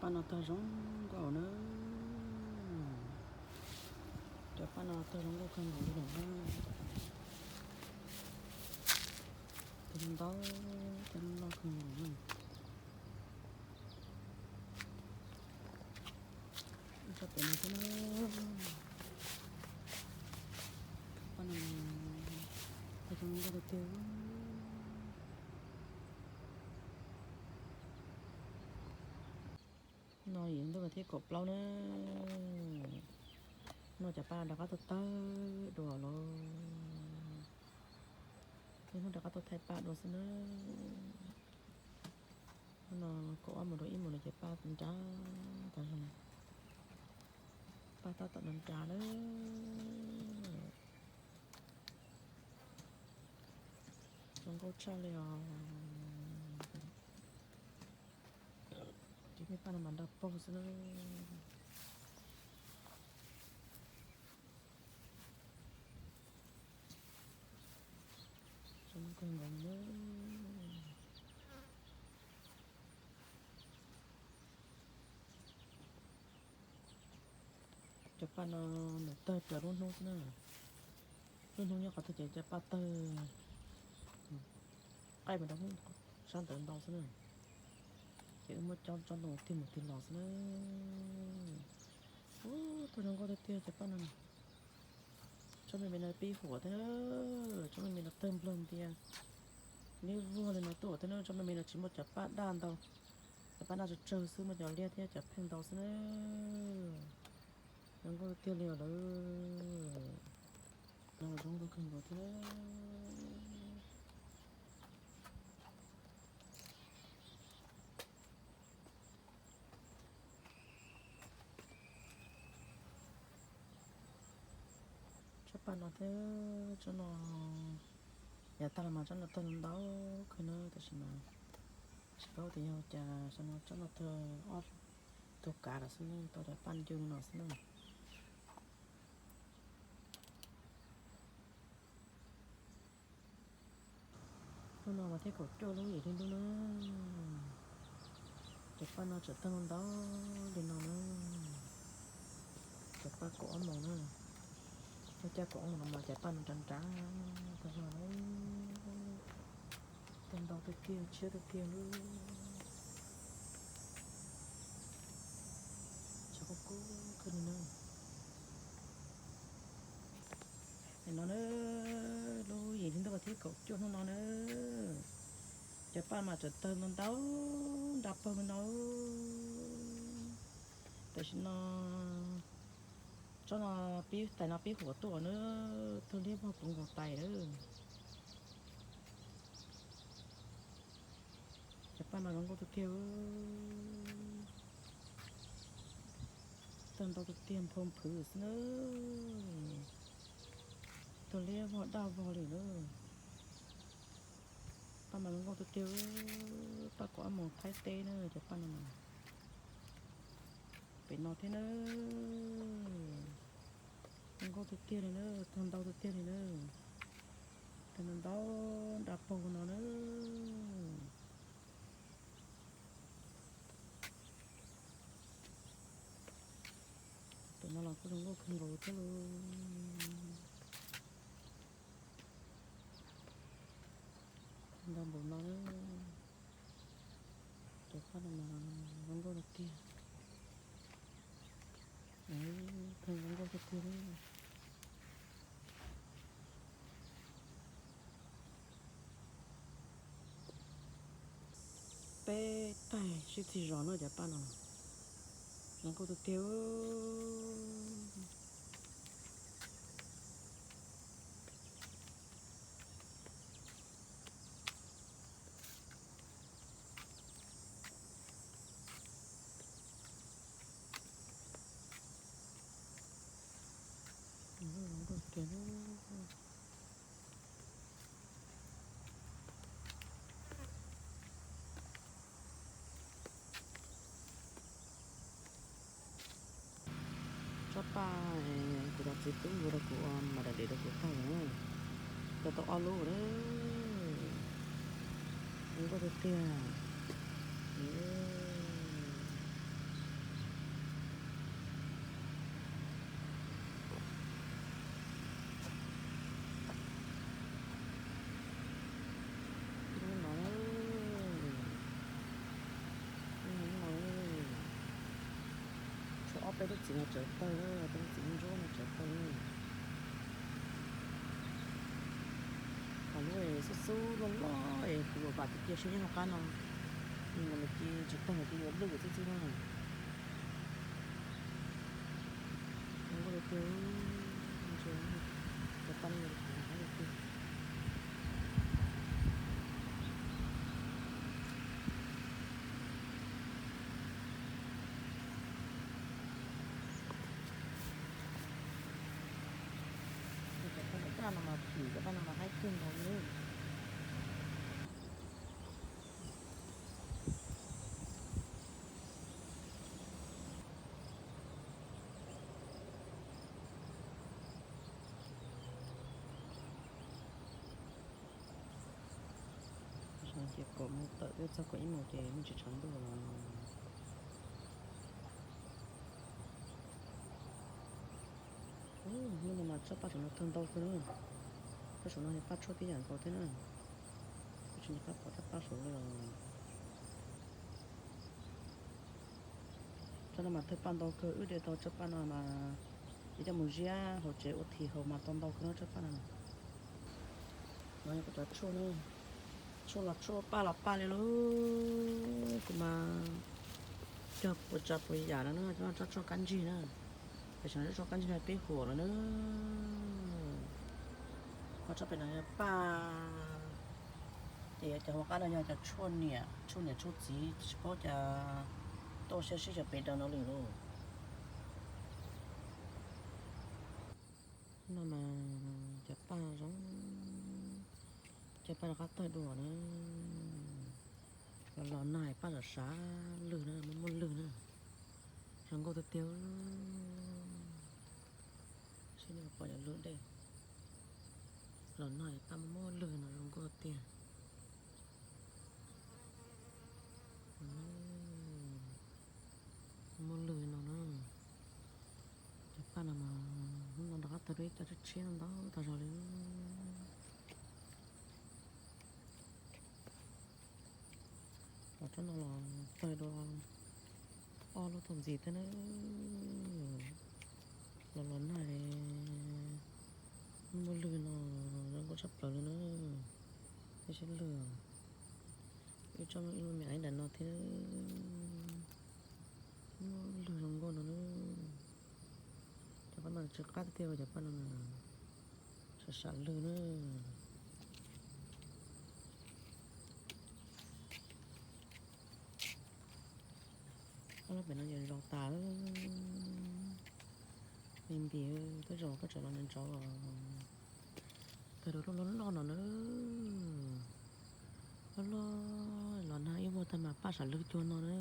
No tawg zoo nkauj na. Cov paj no tawg zoo nkauj kawg nkaus li lawm na. Tawg ntau, tawg loj kawg nkaus na. Tso pem no thiab na. Paj no tawg zoo nkauj tiag tiag. No yim hnub vas thib kaum plaub na. No cov paj rov qab tuaj tawg dua lawm. Yim hnub rov qab tuaj thaij paj dua xwb na. Hnub no kaum ob moos rau ib moos no ces paj nrad tag zog. Paj tab tom nrad nrad na. Zoo nkauj tshaj li os. Ces paj no mas nrad paug xwb na. Zoo nkauj kawg nkaus na. Cov paj no nws tawg plaws lub hnub xwb na. Lub hnub nyob qhov twg ces cov paj tawg qaij mus rau sab ntawd ntau xwb na. Ces wb muab coj tso ntoo tig mus tig los xwb na. Ub, tawg zoo nkauj tiag tiag cov paj no. Tsob me me no pib huam thiab na. Tsob me me no tawg nplog ntias liab vog li no tuaj thiab na. Tsob me me no tsis muaj cov paj daj ntau, cov paj daj tsawg tsawg xwb, muaj cov liab thiab cov pheej ntau xwb na. Zoo nkauj tiag li os lawm. No zoo nkauj kawg nkaus thiab. Tsob paj no thiab tsob no, yav tag los mas tsob no tawg ntau kawg na, tam sim no tsis paub tias yog cas xyoo no tsob no tawg ob tug kav lawm xwb, tau cov paj ncw no xwb na. Hnub no mas thiab kaum cuaj lub yim hli ntuj na. Cov paj no tseem tawg ntau li no na. Cov paj kaum ob moos na. Lub caij kaum ob moos no mas cov paj no nrad nrad tag zog na. Tawg ntau tiag tiag, tshiab tiag tiag li. Tsav kub kub kawg li na. Nim no na, lub yim hli ntuj vas thib kaum cuaj hnub no na, cov paj mas tseem tawg ntau ntau nrad paug li no. Tam sim no tsob no pib tais no pib huam tuaj na, tawg liab vog puv nkaus tais na. Cov paj no zoo nkauj tiag tiag, tawg ntau tiag tiag nphau nphwv xwb na. Tawg liab vog daj vog li na. Paj mas zoo nkauj tiag tiag, paj kaum ob moos Thaib teb na cov paj no. Pem no thiab na, zoo nkauj tiag tiag li na, tawg ntau tiag tiag li na. Tawg ntau ntau nrad paug no na. Pem no los kuj zoo nkauj kawg nkaus thiab lauj. Ntau npaum no na. Cov paj no mas zoo nkauj tiag tiag. Tawg zoo nkauj tiag tiag li. Peb taig sib txig zos no cov paj no zoo nkauj tiag tiag. Tsob paj kuv cov txiv tub nkaus rau kuv ua mas daim diam rau kuv tag lawm na. Tau tau ob lub na. Zoo nkauj tiag tiag. Tej lub txiv no tsawv tawg, tej lub txiv ntsuab no tsawv tawg. Ho lub xub xub loj loj es kuv vam tiag tiag seb nyob hauv qab no, nws cia tsis tawg ces yuav lwj xwb xwb na. Ua tiag, cov paj no tiag. Cov paj no mas phim, cov paj no mas haib kawg nkaus li. Ces kaum moos tawm twb txog kaum ib moos ces me ntsis tshav ntuj los. Hnub no mas tsob paj saum no tawg ntau kawg na. Tsob saum no yog paj tshuaj tib yam nkaus thiab na. Kuv tsis nco qab pom tsob paj saud li os. Tsob no mas tawg paj ntau kawg, wb de tau tsob paj no mas yuav coj mus ziab hauv tsev ua thi haus mas tau ntau kawg no tsob paj no. No yog kuv cov tshuaj na, tshuaj los tshuaj, paj los paj li lauj. Kuv mas cog puas tsav puas yam no na, cov no tsob tshuaj kab ntsig na. Pem saum no tsob tshuaj kab ntsig no peb huam lawm na. Ho tsob pem no yog paj, ces cov hauv qab no yog cov tshuaj niam, tshuaj niam tshuaj txiv tsis paub cas tuaj sib sib cov pem rau no lawm lauj. No mas cov paj zoo, cov paj rov qab tawg dua na. Los los nag paj sav sav lwg na, muaj muaj lwg na. Zoo nkauj tiag tiag. Seb nej pom cov lwg dej. Los nag paj muaj muaj lwg no zoo nkauj tiag. Muaj lwg no na. Cov paj no mas hnub no rov qab tawg dua ib co tshiab tshiab ntau tag zog li. Los tsob no los tawg dua ob lub tag ntxiv thiab na. Los los nag li, muaj lwg no zoo nkauj tshaj plaws li na. Peb saib lwg, ib tsob ib lub me aiv nram no thiab. Muaj lwg zoo nkauj no na. Cov paj no tsw qab tiag tiag, cov paj no sam sam lwg na. Ob lub pem no ces zaus tas. Me npis, twb zaus koj tseem los ntsauv os. Tawg dua loj loj no na. Loj loj los nag ib vuag tag mas paj sam lwg cuag no na.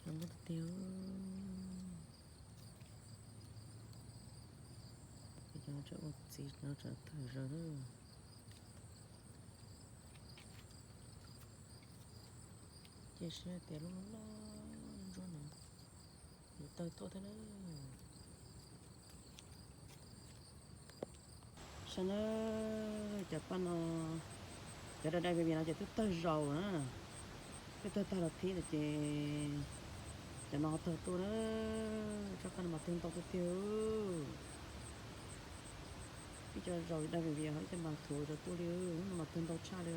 Zoo nkauj tiag tiag. Cov no tseem ua txiv, cov no tseem tawg zaws na. Cia siab tias lub loj loj ntsuab no yuav tawg tuaj thiab na. Saib na, cov paj no, cov dai dai vias vias no ces twb tawg zaus na, twb tawg tag los thib lawm ces cov no ho tawg tuaj na. Tsob paj no mas tawg ntau tiag tiag. Ib co zaus dai vias vias, ib co mas thuav zaws tuaj li, hnub no mas tawg ntau tshaj li.